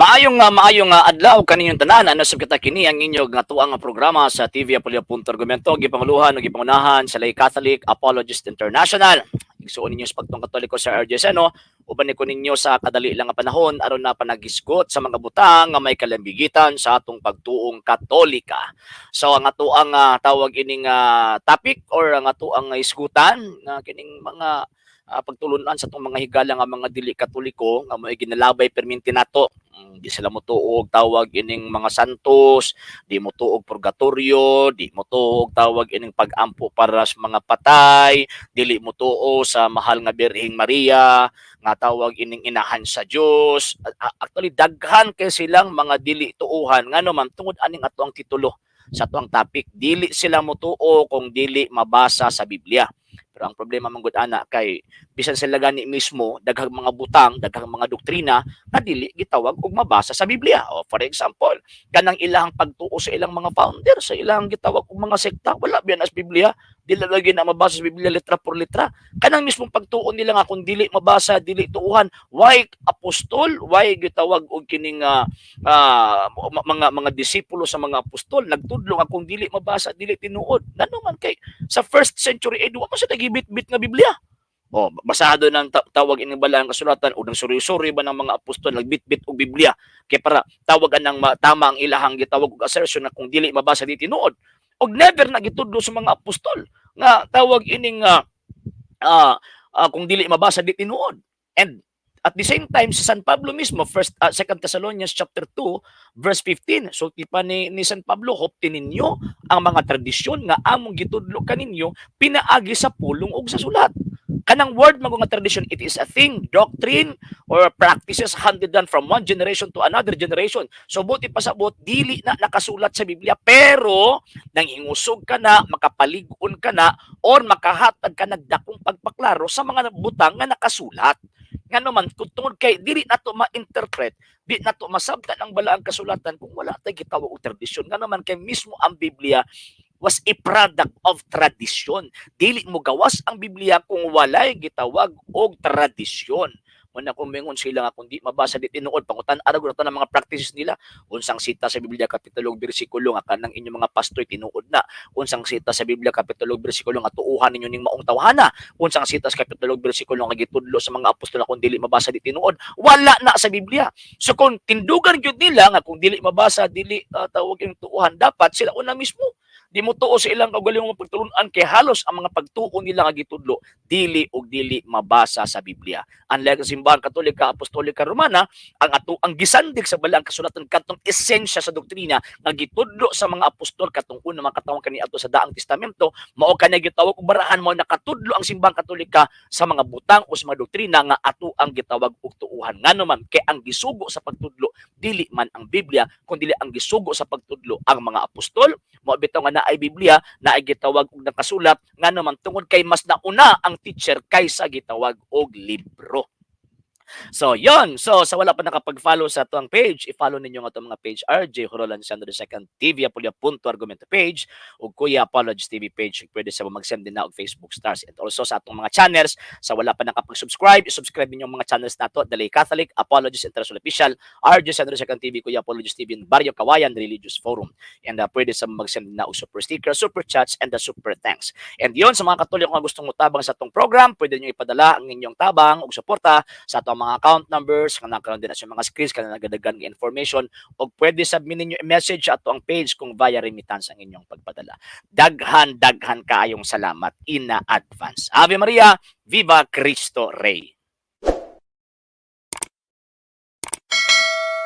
Maayong adlaw kaninyong tanan. Ano sab kita, kini ang inyong nga tuang nga programa sa TV Apollo Punto Argumento, gipanguluhan ug gipangunahan sa Lay Catholic Apologist International. Igsuon ninyo sa pagtuong Katoliko sa RJ Seno, uban ko ninyo sa kadali lang nga panahon aron na panagisgot sa mga butang nga may kalambigitan sa atong pagtuong Katolika. So ang atoang tawag ining topic or ang atoang isgutan nga kining mga pagtulunan sa atong mga higala nga mga dili Katoliko nga mo'y ginalabay perminti nato. Di sila motuo og tawag ining mga santos, di motuo og purgatorio, di motuo og tawag ining pag-ampo para sa mga patay, dili motuo sa mahal nga Birheng Maria nga tawag ining inahan sa Dios. Actually, daghan kay silang mga dili tuuhan, ngano man tungod aning ato ang titulo sa atoang topic, dili sila motuo kung dili mabasa sa Biblia. Pero ang problema man gud ana kay bisan sila gani mismo, daghang mga butang, daghang mga doktrina nga dili gitawag og mabasa sa Biblia. O for example, kanang ilang pagtuo sa ilang mga founder, sa ilang gitawag og mga sekta, wala biya na sa Biblia. Dili lagi na mabasa sa Biblia letra por letra. Kanang mismong pagtuo nila nga kung dili mabasa, dili tuuhan, why apostol, why gitawag og kining mga disipulo sa mga apostol nagtudlo nga kung dili mabasa, dili tinuod? Ngano man kay sa first century eh wa man sila gibit-bit nga Biblia. Oh, basado ng tawag ining balaan kasulatan o ng suri-suri ba ng mga apostol nagbitbit og Biblia kay para tawag anang tama ang ilahang gitawag og assertion na kung dili mabasa, di tinuod? Og never na gitudlo sa mga apostol nga tawag ining kung dili mabasa, di tinuod. And at the same time, si San Pablo mismo, first Second Thessalonians chapter 2 verse 15, sulti pa ni San Pablo, "Hupti ninyo ang mga tradisyon nga among gitudlo kaninyo pinaagi sa pulong ug sa sulat." Kanang word man nga tradition, it is a thing, doctrine or practices handed down from one generation to another generation. So buot ipasabot, dili na nakasulat sa Biblia, pero nang hingusog ka na, makapalig-on ka na, or makahatag ka nagdakong pagpaklaro sa mga butang nga nakasulat. Ngano man kung tungod kay dili nato ma-interpret, di nato masabtan ang balaang kasulatan kung wala tay gitawag og tradisyon. Ngano man kay mismo ang Biblia was a product of tradition. Dili mo gawas ang Biblia kung walay gitawag og tradisyon. Muna kung mingon sila nga kung di mabasa, di tinuod, pangutan ara gud ng mga practices nila. Unsang sita sa Biblia kapitulo bersikulo nga kanang inyong mga pastor tinuod na? Unsang sita sa Biblia kapitulo bersikulo nga tuuhan ninyo ning maong tawhana? Unsang sita sa kapitulo bersikulo nga gitudlo sa mga apostol na kung dili mabasa, di tinuod? Wala na sa Biblia. So kung tindugan gyud nila nga kung dili mabasa, dili tawag yung tuuhan, dapat sila una mismo di mo tuo sa ilang kaugalingong pagtulunan kay halos ang mga pagtuo nila nga gitudlo dili og dili mabasa sa Biblia. Unlike sa Simbahan Katolika Apostolika Romana, ang ato ang gisandig sa balaang kasulatan, katong esensya sa doktrina nga gitudlo sa mga apostol, katong una mga katawhan kaniadto sa Daang Testamento, mao kani gitawag og barahan, mao nakatudlo ang Simbahan Katolika sa mga butang o sa mga doktrina nga ato ang gitawag og tuuhan. Ngano man kay ang gisugo sa pagtudlo dili man ang Biblia, kun dili ang gisugo sa pagtudlo ang mga apostol. Mao bitaw nga naay Biblia, naay gitawag og nakasulat, ngano man tungod kay mas nauna ang teacher kaysa gitawag og libro. So, yon. So, sa wala pa nakapag-follow sa atoang page, i-follow ninyo ang atong mga page, RJ Horolan Sandro II TV, Apulia Punto Argumento page, ug Kuya Apologies TV page. Pwede sa mag-send din na og Facebook stars. And also sa atong mga channels, sa wala pa nakapag-subscribe, i-subscribe ninyo ang mga channels nato, The Lay Catholic Apologist International Official, RJ Sandro II TV, Kuya Apologies TV, and Barrio Kawayan Religious Forum. And pwede sa mag-send na og super sticker, super chats, and the super thanks. And yon, sa mga Katoliko nga gustong mutabang sa atong program, pwede niyo ipadala ang inyong tabang ug suporta sa atong mga account numbers nga nakaroon din sa mga screens kana nagadagan nga information, ug pwede submit ninyo i-message sa ato ang page kung via remittance ang inyong pagpadala. Daghan daghan kaayong salamat in advance. Ave Maria, Viva Cristo Rey.